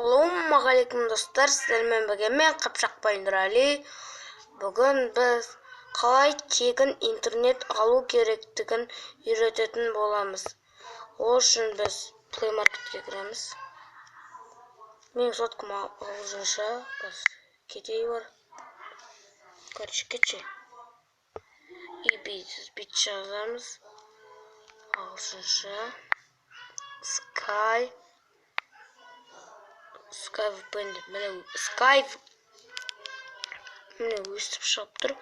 Ассалаумағалейкум, достар! Сіздермен бірге мен, Қыпшақбай Нұрәли. Бүгін біз қалай тегін интернет алу керектігін үйрететін боламыз. Ол үшін біз Play Marketке кіреміз. Менің соткам ағылшынша, кетей бар. Короче, кетші. И бүйтіп жазамыз. Ағылшынша. Sky VPN деп, міне, Sky, міне, өстіп шығып тұр,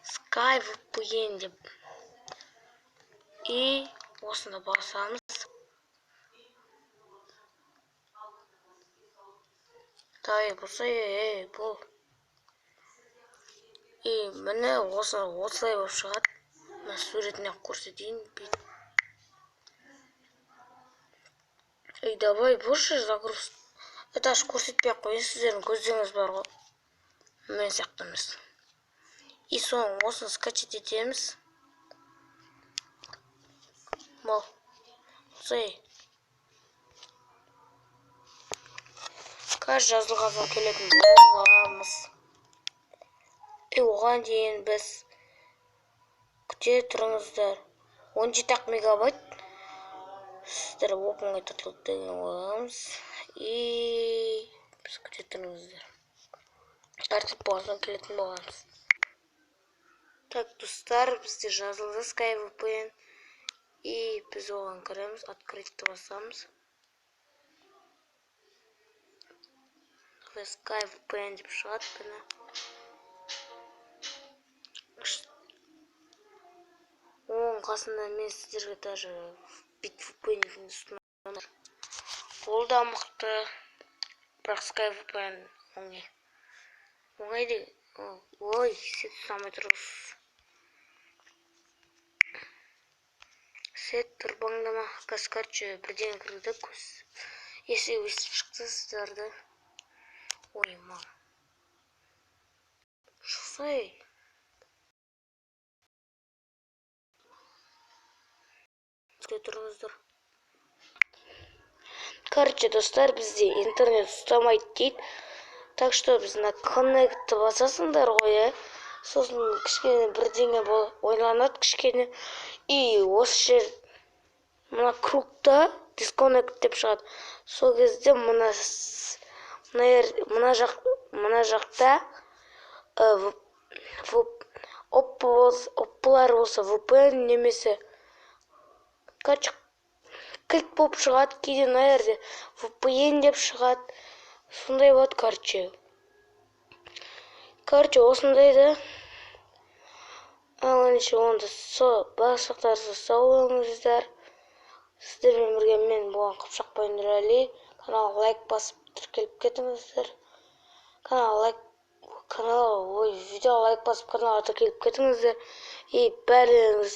Sky VPN деп. И осыны басамыз. Давай, болса, ей, бол. И міне, осы осылай болып шығады. Мына суретіне көрсетейін. Ей, давай, больше загруз. Это аж көрсетпей ақ қояйын, сіздердің көздеріңіз бар ғой, мен сияқты емес. И соны, осыны скачать етеміз. Бол, осылай. Қазір жазылған соң келетін боламыз. И оған дейін біз күте тұрыңыздар. 17 ақ мегабайт. Сіздер оп-оңай тартылады деген ойдамыз. И біз күте тұрыңыздар. Тартып болған соң келетін боламыз. Так, достар, бізде жазылды Sky VPN. И біз оған кіреміз, открыть басамыз. Sky VPN деп шығады, міне. Оның қасында мен сіздерге даже BitVPN ұсынамын. Ол да мықты, бірақ Sky VPN оңай. Оңай де, ой, сет ұстамай тұр. Сет тұрбаңдама. Қазір, короче, бірдеңе кірді көз. Если өстіп шықты сіздерді. Ой, мам. Шықсай. Күте тұрыңыздар. Короче, достар, бізде интернет ұстамайды дейді. Так что біз мына connect басасыңдар ғой, иә. Сосын кішкене бірдеңе ойланады кішкене. И осы жер, мына кругта disconnect деп шығады. Сол кезде мына мына жақ, мына жақта Oppo'лар болса VPN немесе, короче, кілт болып шығады, кейде мына жерде VPN деп шығады. Сондай болады, короче. Короче, осындай да. Ендеше онда барлықтарыңызға сау болыңыздар. Сіздермен бірге мен болған Қыпшақбай Нұрәли. Каналға лайк басып тіркеліп кетіңіздер. Каналға лайк, канал, ой, видеоға лайк басып каналға тіркеліп кетіңіздер. И бәріңіз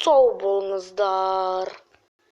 сау болыңыздар.